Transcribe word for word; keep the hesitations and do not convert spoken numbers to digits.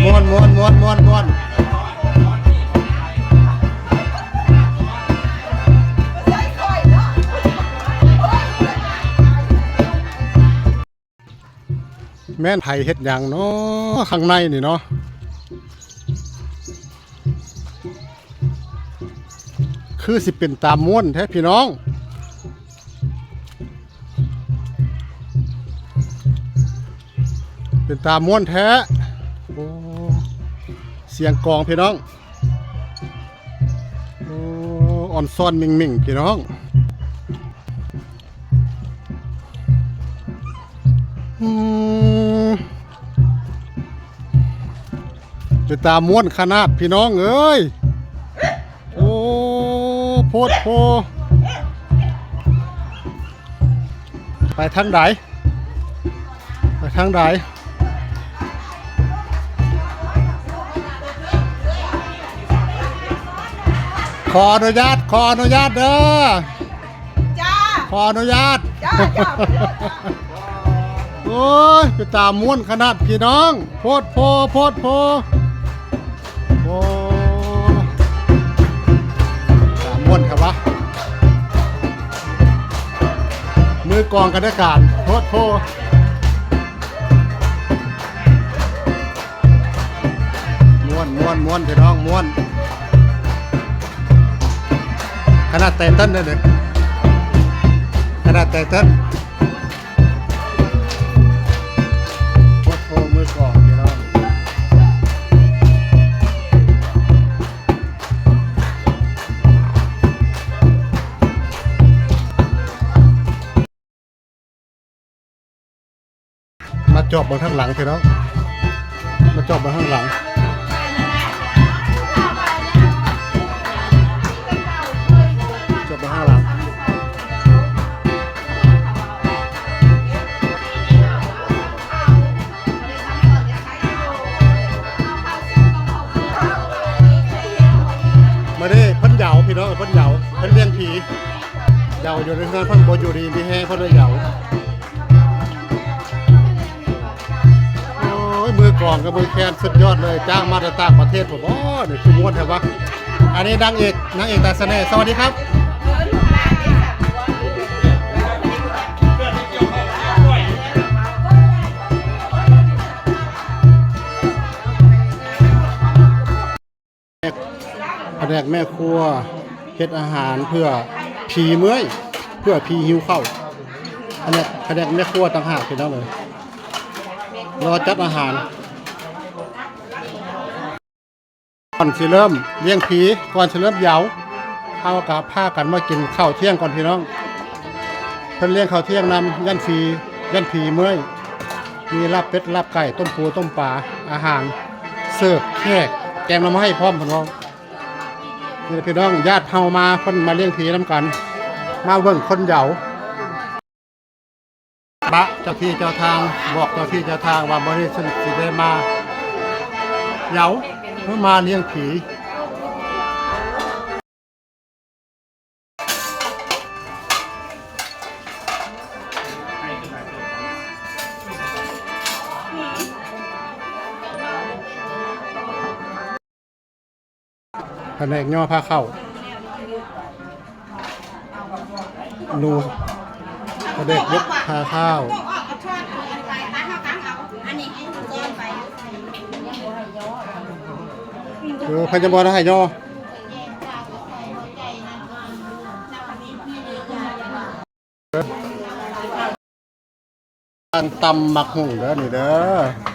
ม่วนม่วนม่วนม่วนม่วน แม่นไผเฮ็ดหยังเนาะข้างในนี่เนาะ คือสิเป็นตาม่วนแท้พี่น้อง เป็นตาม่วนแท้ โอ้ เสียงกลองพี่น้อง โอ้ อ่อนซ่อนมิ่งๆ พี่น้อง อืม เป็นตาม่วนขนาดพี่น้องเอ้ย โอ้ โพดโพ ไปทางใด ไปทางใด ขออนุญาต ขออนุญาตเด้อ จ้า ขออนุญาต จ้า จ้า โอ้ย เป็นตาม่วนขนาดพี่น้อง โพดโพ โพดโพ โอ้ ตาม่วนครับวะ มือกลองกันด้วยกัน โพดโพ ม่วน ม่วน ม่วน พี่น้อง ม่วน ขนาดไตเติ้ลเลยเด้อ ขนาดไตเติ้ล โพดโพ มือกลอง พี่น้อง มาจอบเบิ่งข้างหลังพี่น้อง มาจอบเบิ่งข้างหลัง จอบเบิ่งข้างหลัง มาเด้อ เพิ่นเหยาพี่น้อง เพิ่นเหยา เพิ่นเลี้ยงผี เหยาอยู่ในเฮือน เพิ่นบ่อยู่ดีมีแฮง เพิ่นเลยเหยา โอ้ย มือกลองกับมือแคนสุดยอดเลย จ้างมาจากต่างประเทศผม โอ้ย นี่คือม่วนแท้วะ อันนี้นางเอก นางเอกตาเสน่ห์ สวัสดีครับ แผนกแม่ครัวเฮ็ดอาหารเพื่อผีเมื่อย เพื่อผีหิวข้าว แผนก แผนกแม่ครัวต่างหากพี่น้องเอ้ย รอจัดอาหาร ก่อนสิเริ่มเลี้ยงผี ก่อนสิเริ่มเหยา เฮาก็พากันมากินข้าวเที่ยงก่อนพี่น้อง เพิ่นเลี้ยงข้าวเที่ยงนำ ย่านผี ย่านผีเมื่อย มีลาบเป็ดลาบไก่ ต้มปูต้มปลา อาหารเสิร์ฟแขก แกงหน่อไม้พร้อมเพิ่นว่า นี่พี่น้อง ญาติเฮามา เพิ่นมาเลี้ยงผีนำกัน มาเบิ่งคนเหยา ปะเจ้าที่เจ้าทาง บอกเจ้าที่เจ้าทางว่ามื้อนี้ฉันสิได้มาเหยา เพื่อมาเลี้ยงผี แผนกย่อผ้าเข้า หนู แผนกยกผ้าเข้า เออ พยาบาลให้ย่อ การตำหมักหุ่งเด้อนี่เด้อ